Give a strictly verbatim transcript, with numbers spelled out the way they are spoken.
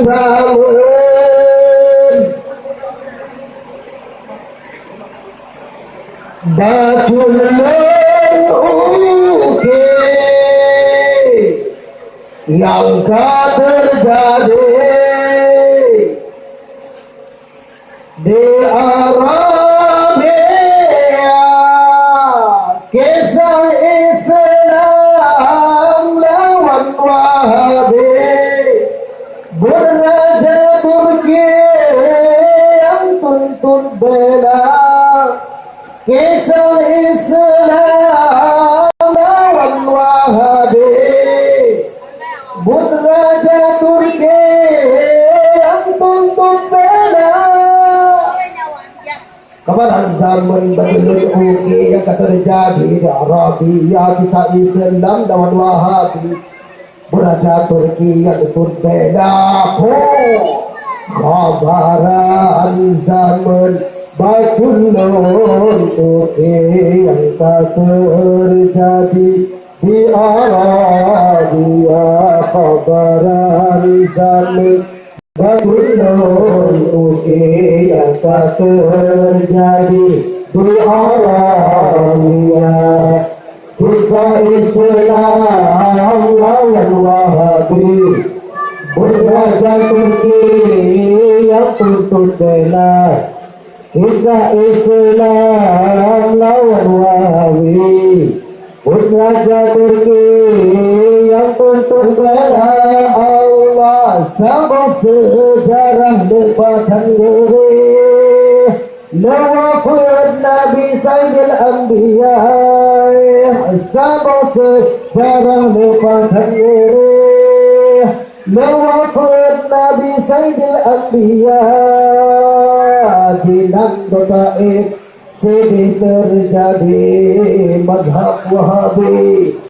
Zaman bacut lôn ukée nyang ka teujadi di Arabia, kisah Islam lawan Wahabi, buet raja Turki nyang tuntut bela, kisah Islam lawan Wahabi. Buet raja Turki nyang tuntut bela. Keubaran zaman bacut lôn ukée nyang ka teujadi di Arabia, kisah Islam lawan Wahabi. Buet raja Turki nyang tuntut bela. Ho! Keubaran zaman bacut lôn ukée nyang ka teujadi di Arabia, keubaran zaman bacut lôn ukée nyang ka teujadi di Arabia. Kisah Islam lawan Wahabi, buet raja Turki nyang tuntut bela. Kisah Islam lawan Wahabi, buet raja Turki nyang tuntut bela. Allah, saboh seujarah leupah tanggeuréh, lé wafeuet Nabi Saidil Anbiya. Saboh seujarah leupah tanggeuréh, lé wafeuet Nabi Saidil Anbiya. Di nan Taif sideh teujadi mazhab Wahabi.